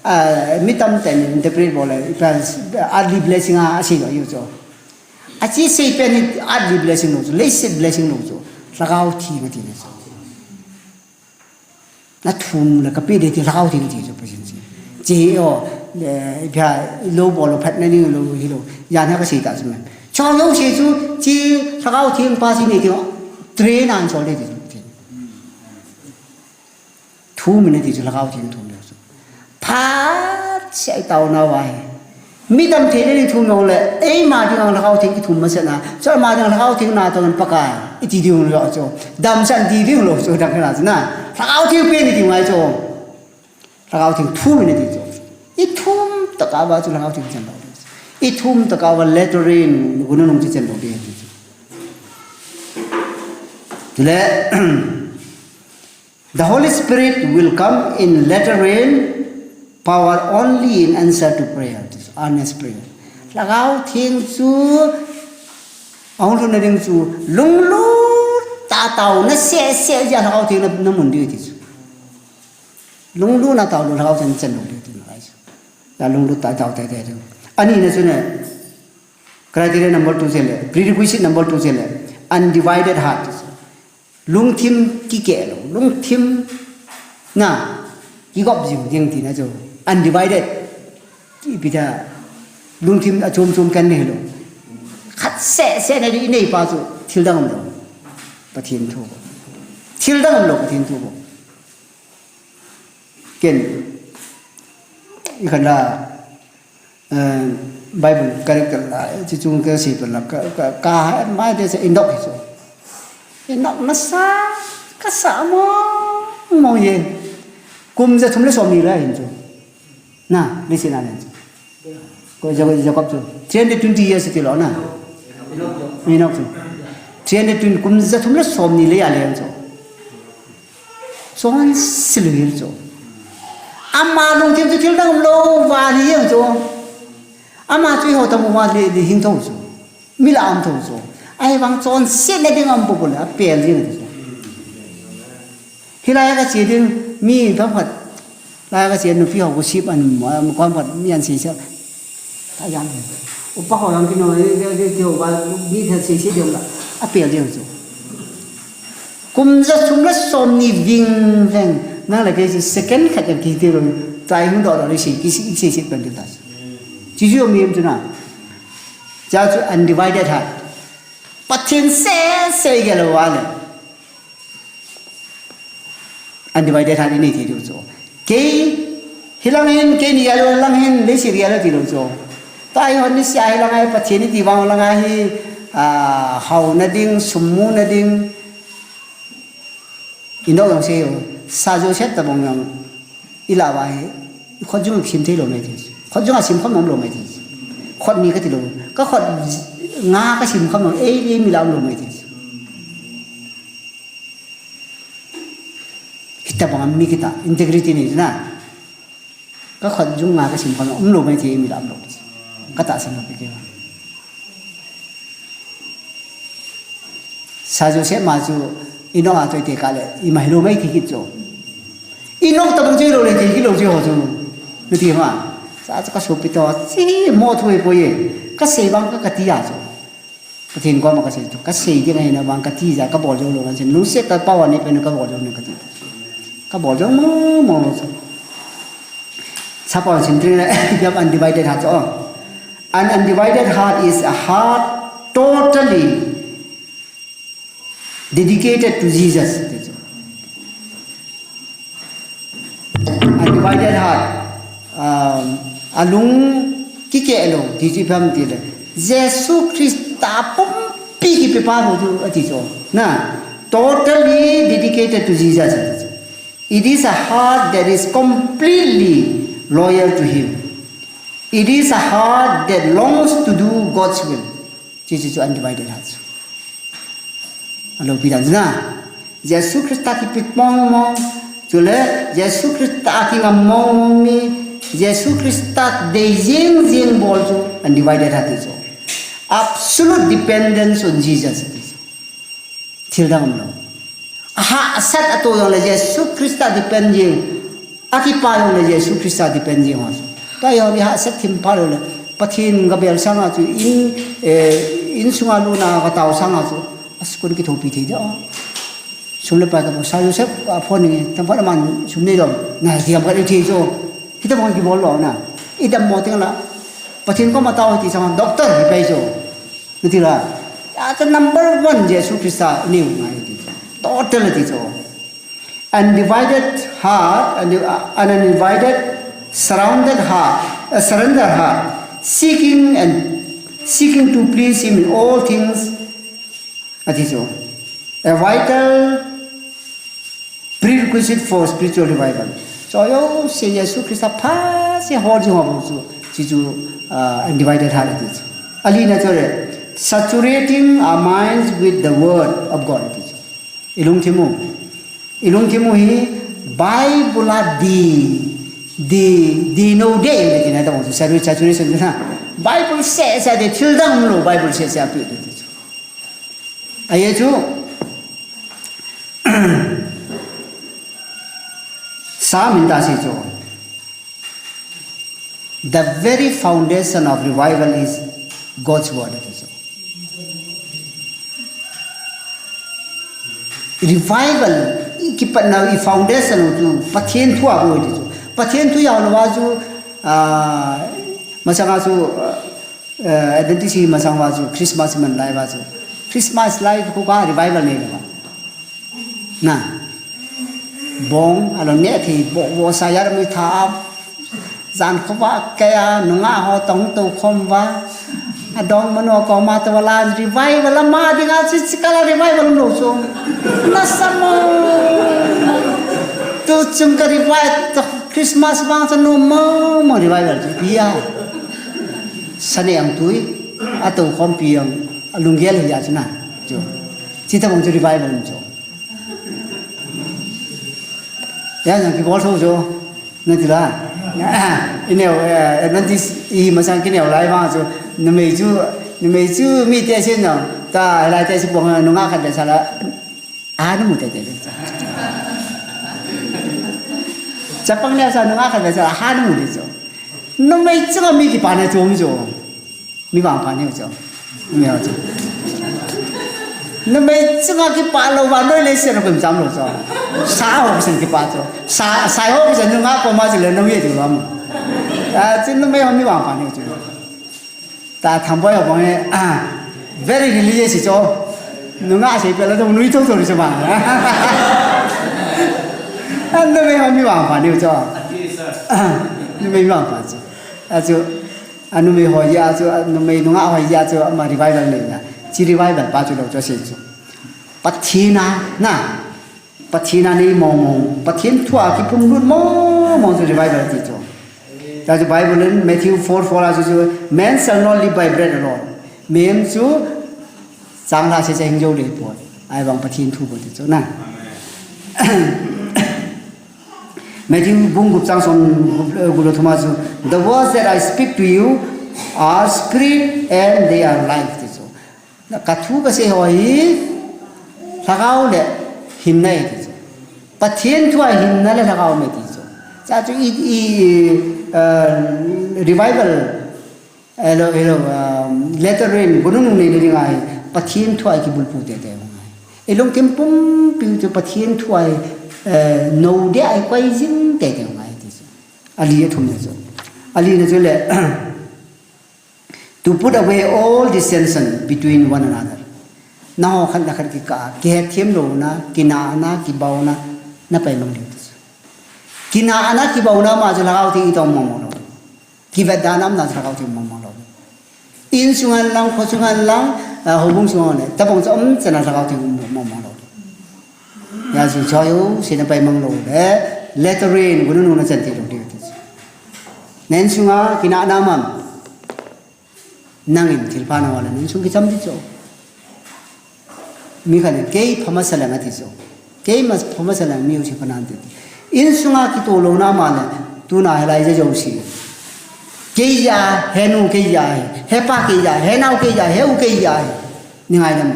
Ah, mi tamtah in interpret bol le, earthly blessing a, asei lou ahi chu. Achi sei pen hi earthly blessing lou chu, leiset blessing lou chu. Lhagao Theng ati na chu. Na thum le kape ding ti Lhagao Theng ti chu Pathen chi. Chi o, eh, bia lou bol lou phat na ni lou hi lou. Jan ha kasei ta chu man. Cho lou sei chu, chi Lhagao Theng pa chi ni ti o. Train an cho le ti chu. Thum in ati chu Lhagao Theng thum le chu. Phat seh tao na vai. Mi dam thei le thum lou le, eima ding ang Lhagao Theng kithum masa na. Chu ama ding Lhagao Theng na to Pakai. I ti ding lou chu. Damsah ti ding lou chu dang na chu na. Lhagao Theng pe ni ti ngai chu. Lhagao Theng thum in ati chu. I thum tah a va chu Lhagao Theng chan lou. I thum tah a va latter rain gununung chu chan lou ti chu. Chule, The Holy Spirit will come in latter rain power only in answer to prayer, this earnest prayer. Lhagao Theng chu, ahung lhun na ding chu, lunglut tah a taona seh seh jeh a Lhagao Theng na, na mun ding ti chu. Lunglut na taona Lhagao Theng chan lou ding ti na lai chu. Ya lunglut tah a tao tai tai chu. Ani na chu ne, criteria number two chu le, prerequisite number two chu le, undivided heart. Lungthim kikeh lou, lungthim na kigop jing jing ti na chu undivided. Ipi ta lungthim achom chom kan nei lou. Khat seh seh na di i nei pa chu thil dang um lou. Pathen thu. Thil dang um lou Pathen thu. Ken i khan la, eh, Bible character la, chi chung ka si pa la, ka, ka, ka ha, mai de se Enok hi chu. Enok masa, kasa mong mong e. Kum ja thum le som ni la hin chu. Na, listen na hin chu. Ko Ja-, Jacob chu. Three hundred twenty years ti lou na. Enok chu. Three hundred twenty kum ja thum le som ni le ya le chu. Chonse lou hi chu. Ama lungthim chu thil dang um lou va ni hi chu. Ama chu eiho tam uva le, le hing thou chu. Mi la um thou chu. Ahivang chonsetna ding aum popo le, apel jeng ati. Hilai a kache ding, mi themkhat. Lai a kache nupi ho gossip an, um, kom khat mi an seisei. Ta jam. Upa ho jong kino, eh, eh, eh, kihou va, mi khat seisei ding la. Apel jeng chu. Kum ja sum le som ni ving veng. Nang le kei chu second khat jong kiti lou. Tai hung doh doh le sei, ki sei, sei, sei pen ding ta. Chu chu mi em chu na. Cha chu undivided heart. Pathen seh seh gel uva le. Undivided heart inei thei diu chu. Kei, hilang hin, keini gel u lang hin, leiset gel u ti lou chu. Tua hi hon ni sia hilang a hi, Pathen iti vang lang a hi, ah, haona ding, sum muna ding. Ino jong sei u, Sa Joseph tabang jong, ilah uva hi, khut jung sim thei lou mai ti. Khut jung a sim kham nom lou mai ti. Khut ni kati lou. Ka khut nga ka sim kham nom, ei, ei mi lam lou mai ti. Hitabang mi kita, integrity nei na. Ka khut jung nga ka sim kham um lou mai ti mi lam lou. Ka tahsan lou pi kei. Sa Joseph ma chu Enoch a choi te kah le, ima hilou mai ti kit chu. Enoch tabang choi lou le ti kit lou chu ho chu. Nati ma. Sa chu ka sopi to, chi mo thu e po ye. Ka sei vang ka, ka ti a chu. Pathen koma ka sei tu, ka sei ding ahi na vang ka ti ja, ka bol jou lou, ka sei, lungset ka pao a nei pen ka bol jou nei ka ti. Ka bol jou mo, mo lou chu. Chapang sim tring le, yap undivided heart chu. An undivided heart is a heart totally dedicated to Jesus. Undivided heart, um, alung kikeh lou, ti chu ipi ham ti le. Jesu Christa pumpi kipe pa lou chu ati chu. Na, totally dedicated to Jesus ati chu. It is a heart that is completely loyal to him. It is a heart that longs to do God's will. Chu chu chu undivided heart chu. Alo pi dan na. Jesu Christa kipe mong mong. Chule Jesu Christa kingam mong mong mi. Jesu Christa dei jing jing bol chu undivided heart chu. Absolute dependence on Jesus ti chu. Thil dang umlou. Ahahsat ato jong le Jesu Christa depend jing. Akipa jong le Jesu Christa depend jing ho. Tua jong le hahsat thim pha lou le. Pathen ka bel sanga chu in, eh, insunga luna ka tao sanga chu. Askun kithopi thei de. Sum le pai ka bol sa Joseph a phone ni. Tam phat man sum nei dom. Na ti kam ka thei chu. Hitabang kibol lou na. Idam mo teng la. Pathen koma tao ti sanga doctor hi pai chu. Nati la, ya, the number one Jesu Christa ni ngai ti. Total ti chu. Undivided heart, and, uh, an undivided, surrounded heart, a surrender heart, seeking and seeking to please Him in all things. Ati chu. A vital prerequisite for spiritual revival. Chu jouse Jesu Christa pha se hol jing ho chu, chu chu, ah, undivided heart ati chu. Alina chu le, saturating our minds with the word of God ati chu. Ilungthim u. Ilungthim u hi Bible a di, di, di no de, di na ta chu, satu-, saturation na. Bible seh seh de, thil dang lou, Bible seh seh pi ati chu. Ahi chu, Psalm in ta sei chu, the very foundation of revival is God's word, ati chu. Revival i kipatna i foundation chu Pathen thu a bou ati chu. Pathen thu jao lou a chu, ah, masanga chu, ah, Eh, Adventist hi masang uva chu, Christmas man lai uva chu. Christmas lai khu ka revival nei uva. Na. Bong, alo ne thi, bo, bo sa yar mi tha. Jan khu va kaya, nunga ho tong to khom va. Adong mano ko ma to la revival ma dinga chi chi kala revival no chu. Na samo. Tu chung ka revival, Christmas vang chu no mo, mo revival chu. Iya. Sane ang tui, ato khompi ang lunggel hi a chu na. Chu. Chi ta bang chu revival chu. Ya yang kibol tho chu. Na ti la. Ineo, eh, Adventist i masang kineo lai vang chu. Numei chu, numei chu mi te sin na. Ta, lai te si pong nungah khat ve sa la, a, nu mu te te le. Chapang le sa nungah khat ve sa la, ha, nu mu te cho. Numei chunga mi kipa na chom cho. Mi vangpha neo cho. Mi ho cho. Numei chunga kipa lou va noi le se no kum cham lou cho. Sa ho kisan kipa cho. Sa, sa ho kisan nungah ko ma chi le no ye cho lam. A, chin numei ho mi vangpha neo cho. Ta Thangboi ho bang e, ah, very religious cho. Nungah sei pe la dong nui thou thou cho ma. A, numei ho mi vangpha neo cho. A, numei mi vangpha cho. A chu, a numei ho ya chu, a numei nungah ho ya chu, ama revival nei na. Chi revival pa chu lou cho sei chu. Pathen a, na. Pathen a nei mong mong. Pathen thu a kipumlut mong mong chu revival ti chu. Ta chu Bible in Matthew four four a chu chu, "Man shall not live by bread alone." Mihem chu chang la se cha hing jou le poi. Ahivang Pathen thu bou ti chu na. Matthew bung gup chang som gup, eh, gup le thum a chu, "The words that I speak to you are spirit and they are life," ti chu. Na ka thu ka sei ho hi lhagao le hinna e ti chu. Pathen thu a hinna le lhagao me ti chu. Cha chu i, i, eh, revival, hello, hello, um, latter rain, gunung nung nei le ding a hi, Pathen thu a kibulphu te te ngai. I lungthim pumpi chu Pathen thu a, eh, nou de a koi jing te te ngai ti chu. Ali a thum na chu. Ali na chu le, "To put away all dissension between one another." Nangho khat le khat kikah a, kihethem louna, kinahna, kibauna, na paimang diu ti chu. Kinahna, kibauna ma chu Lhagao Theng itong mong mong lou. Kivetdana umna chu Lhagao Theng mong mong lou. Insung hen lang, khosung hen lang, ah, houbung sung hen lang, tabang chu umchan a Lhagao Theng mong mong lou. Hijeh chun choi u, sei na paimang lou le, latter rain, gunung nung na chan ti lou diu ti chu. Na insung a kinahna um am. Nangin thilpha na ho le, na insung kicham ti chu. Mi khat in, "Kei pha masa leng," ati chu. "Kei ma, pha masa leng, mi u si pha nan," ti. Insung a kitoh louna ma le, tuna hilai ja jouse. "Kei ja, he nu kei ja, he pa kei ja, he nao kei ja, he u kei ja." Ni ngaidam.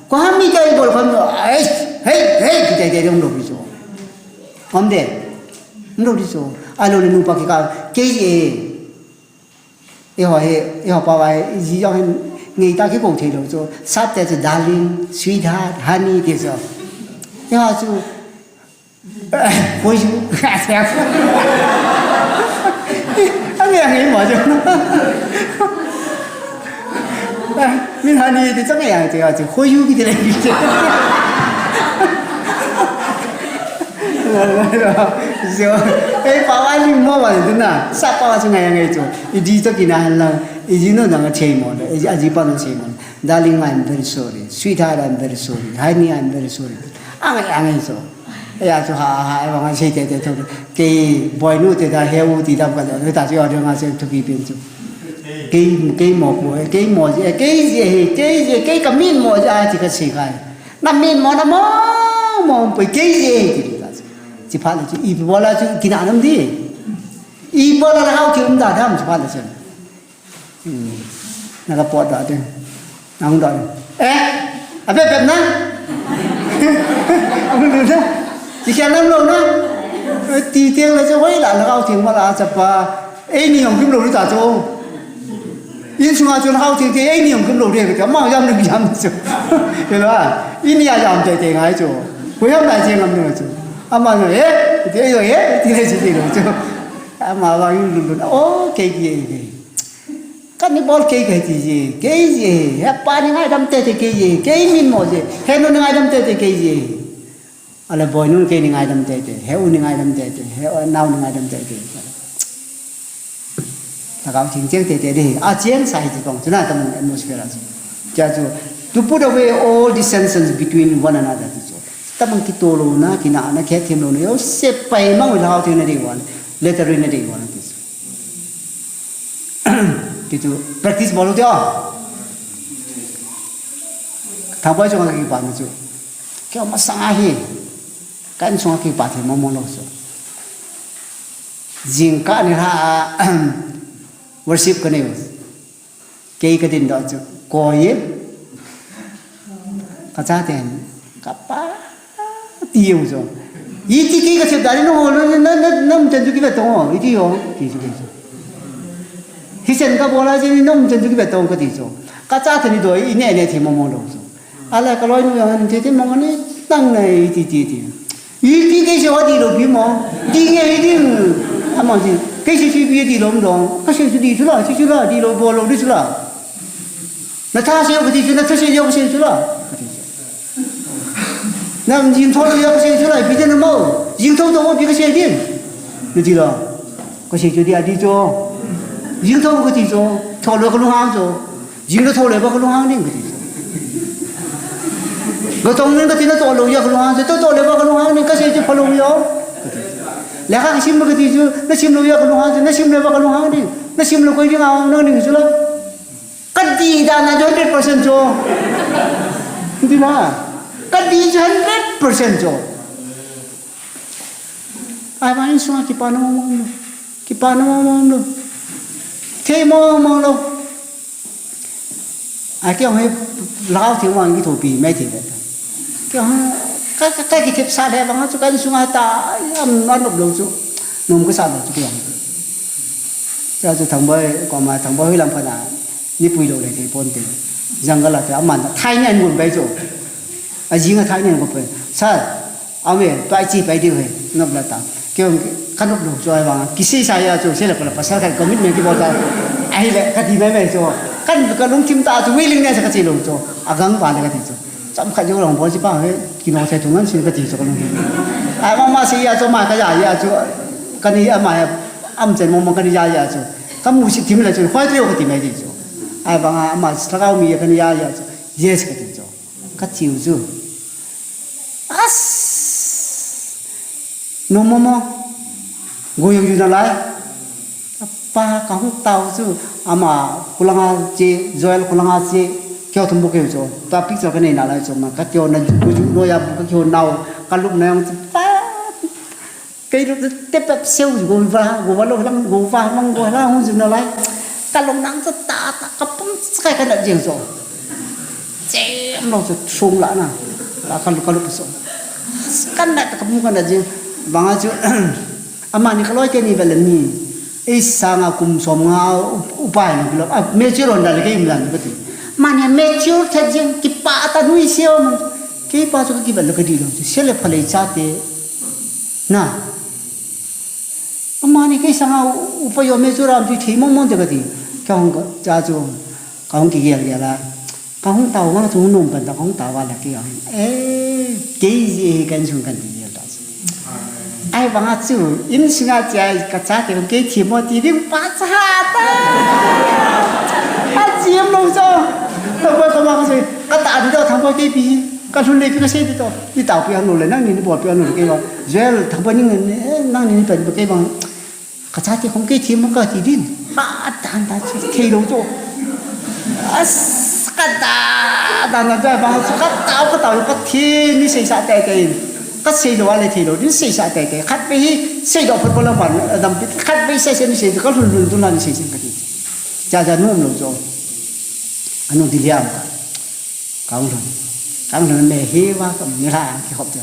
Ko ham mi kei bol kham, "Ei, hei, hei," kiti te dong lou ti chu. Om de. Lou ti chu. Ahilou le nupa kikah, "Kei e." Eiho hi, eiho pao a hi, iji jong hin ngeitah a kikou thei lou chu. Sap te chu darling, sweetheart, honey ti chu. Eiho chu, for you. Ange ange mo chu. Min honey ti chu ange ange chu, for you kiti le. Ei, pao a lim mo va le tu na. Sap pao a chu ngai ngai chu. Iji toh kina hen lang. Iji nu nang a thei mo le. Iji, aji pa nang thei mo le. "Darling, I am very sorry. Sweetheart, I am very sorry. Honey, I am very sorry." Angai, angai chu. Eia chu ha, ha, ei vang a sei te te tho. Kei boinu te ta he u ti dam ka le. Ta chu a ding a sei thupi pen chu. Kei, kei mo ko, kei mo ji, kei ji, kei ji, kei ka min mo ji a ti ka sei kai. Na min mo na mo, mo poi kei ji, ti ti ka. Chi phat le chu, ipi bola chu, kina nam di. Ipi bola na hao ti um da dam chi phat le chu. Hmm. Na ka pot da de. Na hung da de. Eh? A bep bep na? Hung du na? Chi khen nam lou na? Ti tiang le chu, hoi la, na hao ti ma la, chapa. Eini jong kim lou ta chu. Insung a chu Lhagao Theng te, eini jong kim lou de, ka ma jam ni jam chu. Hello a, ini a jam te te ngai chu. Ko jam na che ngam ni chu. Ama no, eh, te yo, eh, ti le chi ti lo chu. Ama wa yu lu lu, oh, kei kei kei. Ka ni bol kei kei ti ji, kei ji, he pa ni ngaidam te te kei ji, kei min mo ji, he nu ni ngaidam te te kei ji. Ahile boinu kei ni ngaidam tete, he u ni ngaidam tete, he u nao ni ngaidam tete. Lhagao Theng cheng tete di, a cheng sa hi ti kong, chuna taman atmosphere a chu. Cha chu, to put away all dissensions between one another ti chu. Taman kitoh louna, kinahna, kihethem louna, yo sepai mang u Lhagao Theng na dei uva, latter rain na dei uva ti chu. Ti chu, practice bol u ti o. Thangboi chunga kipana chu. Kei masanga hi, ka insung a kipa thei mong mong lou chu. Jingkah ni lha a, worship ka nei u. Kei ka din doh chu, koi e. Kachaten, kapa, ti jeng chu. Iti ti kathep dan, na ho, na, na, na, na umchan chu kivet tong o, iti o, ti chu kei chu. Hichan kabol a chu, na umchan chu kivet tong kati chu. Kachaten idoi, ine ne thei mong mong lou chu. Ahile kaloinu jong hin thei thei mong ani, nang na iti ti ti. Iti kei chu adih lou pi mo. Dih nge hi ding. Ama chu, kei chu chu pi adih lou mo dong. Kasei chu dih chu la, chu chu la, dih lou bol lou dih chu la. Natha sei kati chu, natha sei jong sei chu la. Nang jing thou lou jong sei chu la, ipi ti namo. Jing thou thou ipi kasei ding. Nati la. Kasei chu dih adih chu. Jing thou kati chu. Thou lou kalunghang chu. Jing le thou le ba kalunghang ding kati chu. Gatong nin kati na thou lou jong kalunghang chu. Thou thou le ba kalunghang ding kasei chu phalou jong. Lekha kasim ba kati chu. Nasim lou jong kalunghang chu. Nasim le ba kalunghang ding. Nasim lou koi ding a nang ding chu la. Kadih dan a chu hundred percent chu. Dih na. Kadih chu hundred percent chu. Ahivang insunga kipana mong mong lou. Kipana mong mong lou. Thei mong mong lou. A kei jong hi lhagao theng vang kithopi mai thei ve ta. Kei jong ka, ka, ka kithepsah le vang chu ka insunga ta, am, anop lou chu. Nom kasah lou chu kei jong. Cha chu Thangboi, koma Thangboi hoi lam phat na. Ni pui lou le thei ponte. Jungle a te aman thai ni an gun bai chu. Ajing a thai ni an gun bai. Sir, ame, pai chi pai diu he. Nop la ta. Kei jong ka nop lou chu ahivang. Kisei sa jeh a chu, sei le pala pasal khat commitment kibol ta. Ahile, kati mai mai chu. Ka, kalungthim tah chu, willingness kati lou chu. Agang pa le kati chu. Chomkhat jou lang bol chi pa he, kino thei thung ngan sin kati chu kalung. Ai, mama sei jeh a chu, ama kaja jeh a chu. Kani ama, am chen mong mong kani ja jeh a chu. Kamu si thim le chu, hoi trio kati mai ti chu. Ahivang a, ama lhagao mi kani ja jeh a chu. Yes kati chu. Kachiu chu. As! Nom mong mong. Go jong ju nalai. Pa kahung tao chu. Ama kholanga che, Joel kholanga che. Kei thum bou kei chu. Ta picture kanei nalai chu. Ma kateo na go ju noiya bu kakihon nau. Kalupna jong chu. Pa. Kei lupna tep tep seu go va, go va lou lang, go va mang go la hung ju nalai. Kalung nang chu ta ta kapum kai kanat jeng chu. Chem lou chu sung la na. La kalu kalu so. Kanat kapum kanat jeng. Banga chu amani kaloi teni vel ni. Ei sanga kum som nga u-, upai na bilo. A mature on da le kei imlan kati. Mani mature tha jeng kipa ta nui seo man. Kei pa chu kakivel le kadih lou chu. Sele phalei chate. Na. Amani kei sanga u-, upa jo me chu ram chu thei mong mong te kati. Kahung ka, cha chu, kahung kigel gel a. Kahung tao vang chu nom pan ta kahung tao va la kei a. Eh, kei ji hi kan sung kan ti gel ta. Ahivang a chu, insunga cha kachate kei themmo ti ding pa cha ta. Achem lou chu. Thangboi koma kasei, kata di to Thangboi kei pi. Kalhun le pi kasei di to. Ni tao pi hang lou le, nangni ni bol pi hang lou le kei va. Joel, Thangboi ning ne, nangni ni pen pi kei vang. Kachate khong kei themmo kati din. Ha, dan dan chu thei lou chu. As, ka dan dan dan chu vang chu katao, katao, kathe ni seisah tei tei. Kasei lou a le thei lou, ni seisah tei tei. Khatvei hi seidoh phot phot lang pan, adam pi, khatvei sei sei ni sei, kalhun lhun tun la ni sei sei kati. Cha cha nom lou chu. Anu di liam ka. Kahung lhun. Kahung lhun me hi va ka mi la ki hop te.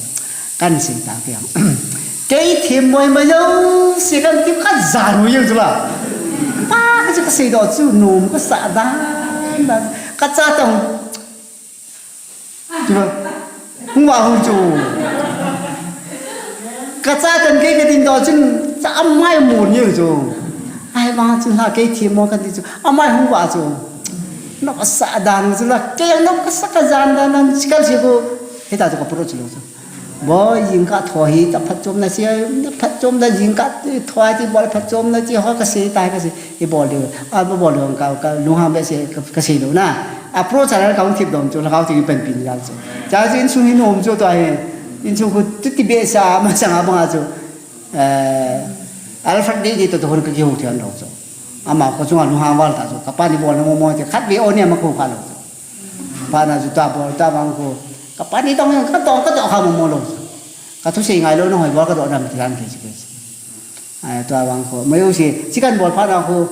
Kan sei ta ke. Kei themmo ma jo, se kan ti ka ja nu jeng chu la. Pa ka chu kasei doh chu nom kasah dan dan. Kacha tong. Chu ba. Hung va hung chu. Kacha tan kei kading doh chun cha amai mun jeng chu. Ahivang chu la kei themmo kati chu. Amai hung va chu. Nom kasah dan chu la, kei nom kasah ka jan dan dan, chikal si ko. Hita chu ka pro chu lou chu. Boi, jingkah tho hi, ta phatchomna si, ta phatchomna jingkah tho hi, ti bol phatchomna ti ho kasei tai kasei, i bol diu. A bol diu ka, ka lunghang behseh, ka, kasei lou na. A pro cha la kahung thip dom chu, lhagao theng panpi ni jal chu. Cha chu insung hi nom chu tua hi. Insung khu ti, ti behseh a, masang a bang a chu. Eh, Alfred di di to to hon ka kihou thian lou chu. Ama kho chunga lunghang val ta chu. Kapa ni bolna mo mo ti khatvei o ni ama kho kha lou chu. Pana chu ta bol ta vang kho. Kapa ni tong ka tong ka tong kha mo mo lou chu. Ka thusei ngai lou na hoi bol ka doh dam ti dan kei chu kei chu. Ai, tua vang kho. Mai u si, chikan bol pana kho.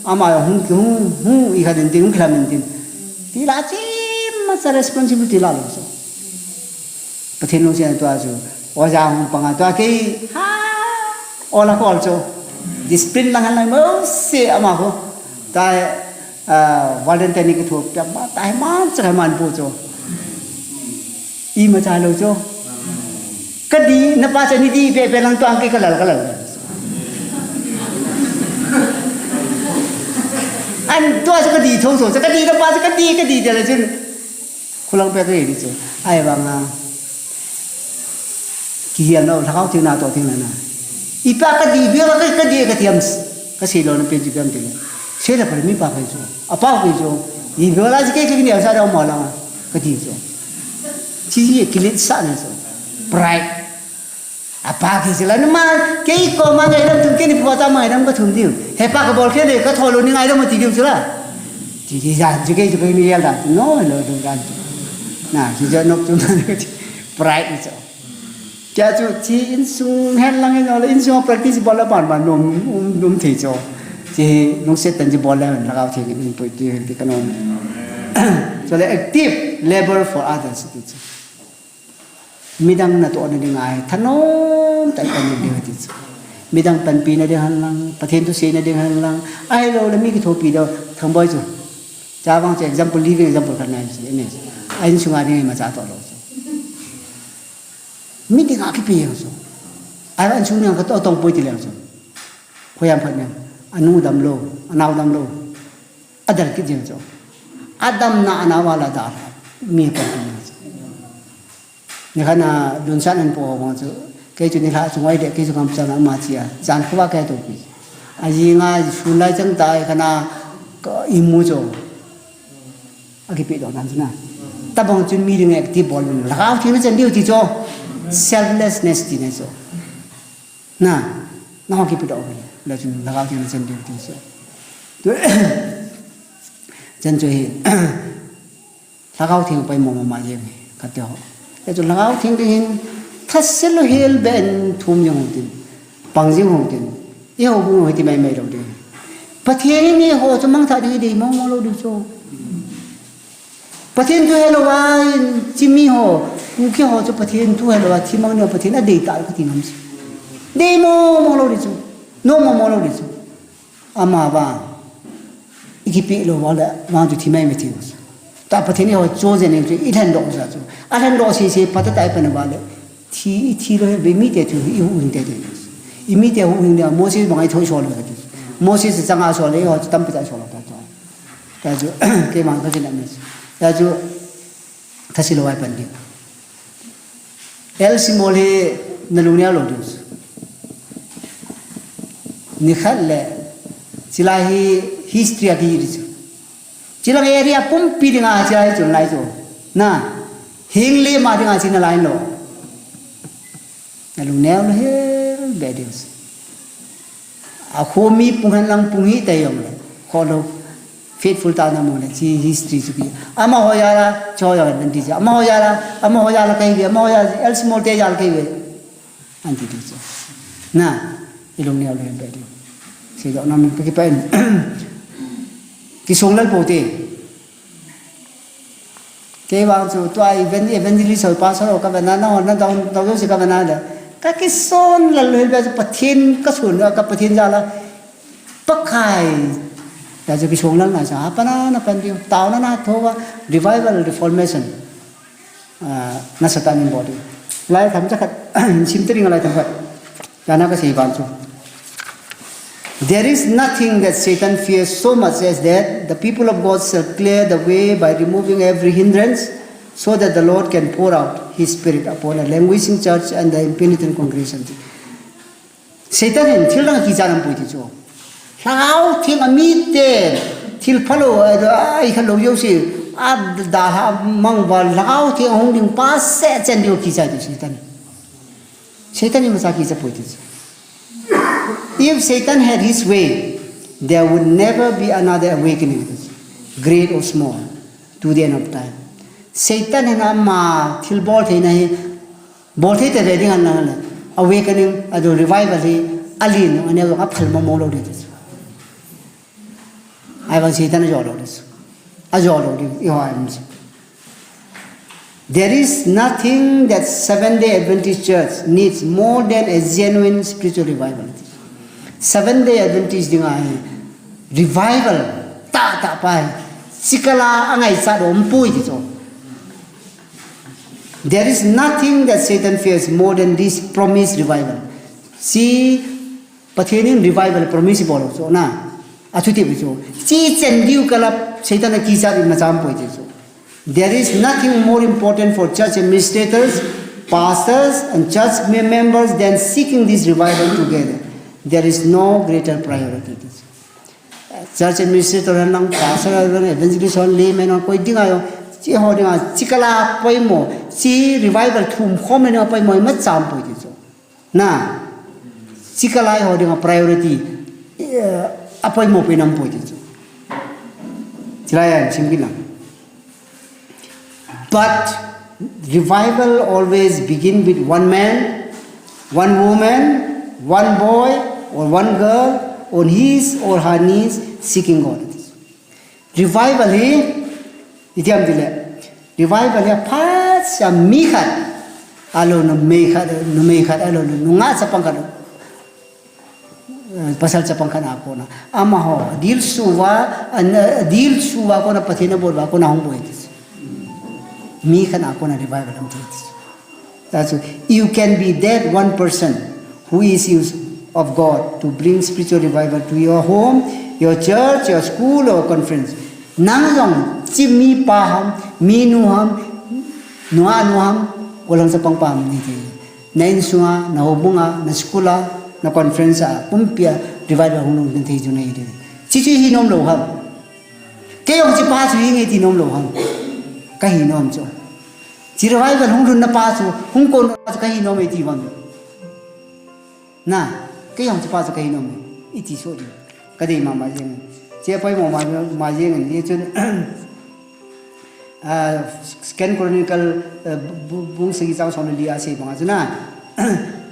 Ama hung, hung, hung i kha din tin, hung khlam din tin. Ti la chi ma cha responsibility la lou chu. Pathen lungset a tua chu, oja hung panga tua kei, ha, ola kol chu. Discipline lang han lang mo se ama ho. Ta, ah, volunteer ni kithu, pia ma, ta he man, cha he man pu chu. Imacha lou chu. Kadi, napa cha ni di, pe, pe lang tua kei kalal, kalal. An tua cha kadi thong so, cha kadi napa cha kadi, kadi de la chun. Khulang peh kahi di chu. Ahivanga. Kihiam lou, lhagao theng natoh theng lana. Ipa kadi, bia ka, kadi kati am. Kasei lou na pen chu bia am tile. Sei la pale mipa kahi chu. Apa kahi chu. Ibia la ji kei kini asa da mo la. Kadi chu. Chi ye kilet sa na chu. Pride. Apa kei chu la na ma, kei koma ngaidam thum kei ni phuta ma ngaidam kathum diu. Hepa kabol kei le kathol lou ni ngaidam ti diu chu la. Ti di jan chu kei chu kei ni yel da. No, lo lo jan chu. Na, chu jo nok chu na. Pride ni chu. Kya chu chi insung hen lang in ole insung practice bol la ban ban nom um nom thei chu. Chi nung set tan chi bol la lhagao theng in poi ti ti kanom. So the active labor for others ti chu. Midang natohna ding ahi, thanom tah in pan ding ahi ti chu. Midang panpina ding hen lang, Pathen thu seina ding hen lang, ahilou le mi kithopi ding, Thangboi chu. Chavang chu example, living example khat nai chu, amen. A insunga ding imacha toh lou chu. Mi dinga kipe jeng chu. A insung ding khat toh tong poi ti leng chu. Khoiam phat nang, anu damlou, anao damlou. Adal kit jeng chu. Adamna anao a la dal. Mi panpina chu. Nikhat na Lunsan an po vang chu. Kei chu nilhah chu ngoi de kei chu ngam chang ama chia. Jan khuva kei topi. Ajinga sun lai chang tai kana ka imu chu. Akipe doh nan chu na. Tabang chun mi ding active bol lhagao theng na chan diu ti chu. Selflessness ti na chu. Na, na ho kipe doh ve. La chun lhagao theng na chan diu ti chu. Tu, chan chu hi. Lhagao theng pai mo mo ma jeng hi, kati ho. Kei chu lhagao theng ding hin, thase lou hel be in thum jeng hung tin, pang jeng hung tin, i ho bung ho ti mai mai lou ding. Pathen in eiho chu mangthah ding i dei mong mong lou ding chu. Pathen thu helou a in chi mi ho, Kuki ho chu Pathen thu helou a, thi mang ni ho Pathen a dei ta kati ngam chu. Dei mong mong lou ding chu. Nom mong mong lou ding chu. Ama vang, i kipe lou vang le, vang chu thi mai mai thei u. Ta Pathen in eiho chosen in chu i lhendoh u chu. A lhendoh sese, phatah tah i pan vang le, thi, i thi lou hel be, i mite thu i huhhing teitei u. I mite huhhing le, Moses bang i thu i sol lou ta chu. Moses chang a sol le, eiho chu tampi tah i sol lou ta chu. Ta chu, keima ka chin a mes. Ta chu, thase lou a i pan ding. Elsie Mol hi na lungneo lou ding chu. Nikhat le, chilai hi history a kihi ding chu. Chilang area pumpi dinga chilai chun lai chu. Na, hing le ma dinga china lai lou. Na lungneo lou hel be ding chu. A khomi pung hen lang pung hi te jong le. Kho lou faithful ta na mo le, chi history chu ki. Amaho jal a, cho jal a, nan ti cha. Amaho jal a, amaho jal a kahi ve, amaho jal a, Elsie Mol te jal a kahi ve. An ti ti cha. Na, i lungneo lou hel be ding. Seidoh na min pa kipa in. Kisong lal po te. Kei vang chu tua evan-, evangelist ho pastor ho ka vena, na hon na down, down si ka vena le. Ka kison lal lou hel be chu Pathen ka sun, ka Pathen jal a. Pakai. Ta chu kisong lal na cha, ha, pana na pan diu, taona na thova, revival, reformation. Ah, na Satan in body. Lai tham cha khat, sim tering lai tham khat. Jana ka sei ban chu. There is nothing that Satan fears so much as that the people of God shall clear the way by removing every hindrance, so that the Lord can pour out his spirit upon a languishing church and the impenitent congregation. Satan hin thil dang kicha nam pui ti chu. Lhagao theng a mite thil phalou, a, a, i khalou jouse, a, dalha mang va lhagao theng hung ding pa se chen diu kicha ti Satan. Satan imacha kicha poi ti chu. If Satan had his way, there would never be another awakening, great or small, to the end of time. Satan hin ama thil bol theina hi, bol thei te ve ding an lang le. Awakening, adu revival hi, alen, aneo a phal mo mo lou ding ti chu. Ahivang Satan ajo lou ding chu. Ajo lou ding, eiho a um chu. There is nothing that Seventh Day Adventist Church needs more than a genuine spiritual revival. Seventh Day Adventist dinga hi revival tahtah pa hi chikala angaichat umpoi ti chu. There is nothing that Satan fears more than this promised revival. Chi Pathen in revival promise bol chu na. Achuti chu. Chi chen diu kala Satan a kichat imacha umpoi ti chu. There is nothing more important for church administrators, pastors, and church mem- members than seeking this revival together. There is no greater priority. Church administrator hen lang, pastor hen lang, evangelist hen, layman hen, koi dinga jong, chi ho dinga, chikala poimo, chi revival thum khom le dinga poimo imacha umpoi ti chu. Na, chikala ho dinga priority, eh, apoimo pen umpoi ti chu. Chilai a sim kit lang. But revival always begin with one man, one woman, one boy or one girl on his or her knees seeking God. Revival hi, iti ham tile, revival hi aphat cha mi khat, ahilou numei khat, numei khat, ahilou nungah chapang khat, eh, pasal chapang khat a kona. Amaho, adilsuh uva, an, adilsuh uva kona, Pathen abol uva kona hung boi ti. Mi khat a kona revival um ti. That's, you can be that one person who is used of God to bring spiritual revival to your home, your church, your school, or conference. Nang jong chi mipa ham, minu ham, nungah nu ham, gollhang chapang pa ham nati. Na insunga, na houbunga, na school a, na conference a, pumpia revival hung lhung thei chu nahi. Chi chu hi nom lou ham. Kei jong chi pa chu hinge ti nom lou ham. Kahi nom chu. Chi revival hung lhunna pa chu, hung kon pa chu kahi nom e ti vang. Na, kei jong chi pa chu kahi nom e. Iti soh ding. Kadei mama jeng. Chi apoimo ma, ma jeng, hichun, ah, Second Chronicle, eh, bu-, bu-, bung sagi chang som le li a asei banga chu na.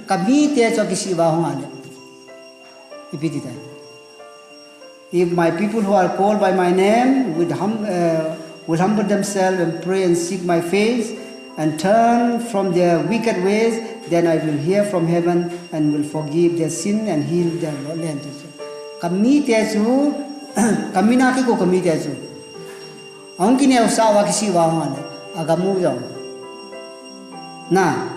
Kamite chu akisih uva hung a le. Ipi ti tai. If my people who are called by my name would hum-, uh, will humble themselves and pray and seek my face and turn from their wicked ways, then I will hear from heaven and will forgive their sin and heal their land. Kamite chu, kamin a kikou kamite chu. Ahung kineosah uva kisih uva hung a le, agam u jong. Na.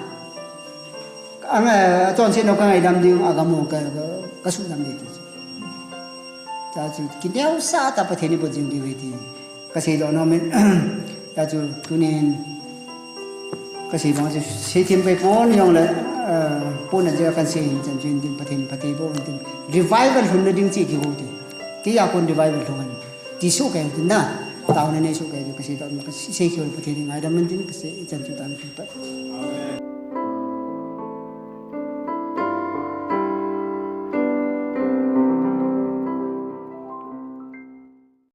Anga, achonset nau kangaidam ding, agam u ka, ka, kasuhdam ding ti chu. Tachu, kineosah tah Pathen in bol jing diu ahi ti. Kasei doh nom in. Tachu, tunin. Kasei bang chu, seithem pai pon jongle, eh, pon a jeh a kahin sei hin chan chu hin tin Pathen in phatthei boh in tin. Revival lhunna ding chu kihou te. Kei a kon revival lhung hen. Ti soh kei tin na. Taona nei soh kei tin kasei doh nom, kasei kei Pathen in ngaidam in tin kasei chan chu tan pi pa.